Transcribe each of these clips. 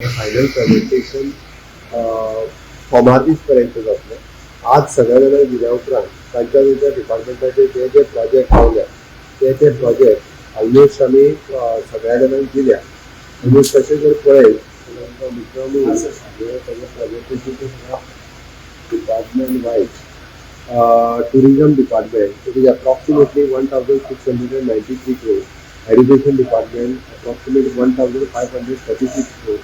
Final presentation सोमार दीस पर्यंत जातलें. आज सगळ्या जाणांक दिल्या उपरांत तांच्या तांच्या डिपार्टमेंटाचे जे जे प्रोजेक्ट पावल्या ते ते प्रोजेक्ट ऑलमोस्ट आमी सगळ्या जाणांक दिल्या. आनी तशें जर पळयत जाल्यार आमकां मित्रांनो, हे सगळे प्रेझेंटेशन सगळ्या department wise, tourism department, it is approximately 1693 crore. Education department, approximately 1536 crore.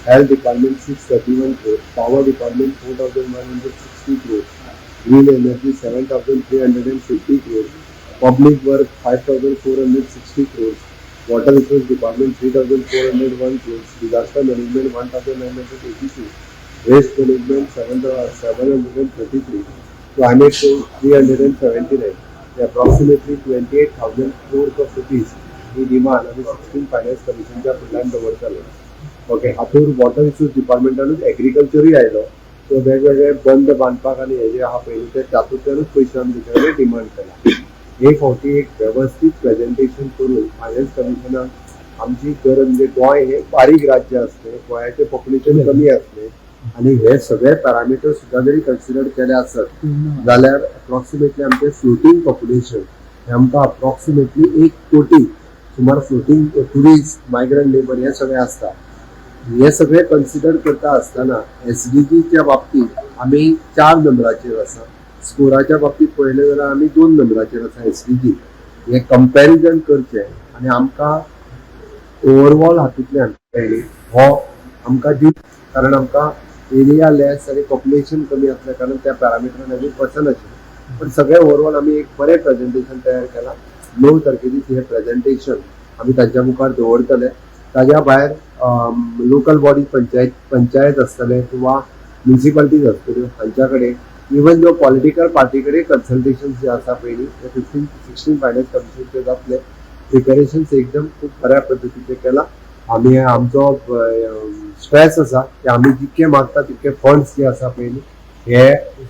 Health department, 631 crore. Power department, 4160 crore. Green energy, 7350 crore. Public work, 5460 crore. Water resource department, 3401 crore. Disaster management, 1982. Waste management, 733. Climate change, 379. Approximately 28,000 crores of rupees he demand आमी sixteen finance कमिशनच्या फुडल्यान दवरतले. Okay, हातूंत water resource डिपार्टमेंटानूच एग्रीकल्चरूय आयलो. So वेगवेगळे बंद बांदपाक आनी हे जे आहा पयलीं ते तातूंतल्यानूच पयशे आमी तेचे कडेन डिमांड केला. हे फावटी एक वेवस्थीत प्रेझेंटेशन करून फायनान्स कमिशनाक आमची गरज, म्हणजे गोंय हे बारीक राज्य आसलें, गोंयाचें पॉप्युलेशन कमी आसलें आनी हे सगळे पॅरामिटर सुद्दां जरी कन्सिडर केले आसत जाल्यार अप्रॉक्सिमेटली आमचें फ्लोटींग पॉप्युलेशन हे आमकां अप्रॉक्सिमेटली 1 कोटी सुमार फ्लोटींग टुरिस्ट, मायग्रंट लेबर हे सगळे आसता. हे सगळे कन्सिडर करता आसतना एसडीजीच्या बाबतीत आमी चार नंबराचेर आसा. स्कोराच्या बाबतीत पळयलें जाल्यार आमी दोन नंबराचेर आसा. एसडीजी हे कंपॅरिजन करचें आनी आमकां ओवरऑल हातूंतल्यान हो आमकां दी, कारण आमकां एरिया लेस आनी पॉप्युलेशन कमी आसल्या कारणान त्या पॅरामिटरान आमी बसनाशिल्ले. पण सगळे ओवरऑल आमी एक बरें प्रेझेंटेशन तयार केलां. 9 तारखे दीस हें प्रेझेंटेशन आमी तांच्या मुखार दवरतले. ताज्या भायर लोकल बॉडी, पंचायत पंचायत आसतले किंवा म्युनिसिपालिटीज आसतल्यो, हांच्या कडेन, इवन जो पॉलिटिकल पार्टी कडेन कन्सल्टेशन जे आसा पयलीं ते फिफ्टीन सिक्स्टीन फायनान्स कमिशनचे जातले. प्रिपेरेशन्स एकदम खूब बऱ्या पद्दतीचे केलां आमी. आमचो स्ट्रेस आसा की आमी जितके मागता तितके फंड्स जे आसा पयलीं हे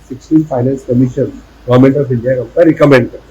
16 finance commission, government of इंडियाक आमकां रिकमेंड करता.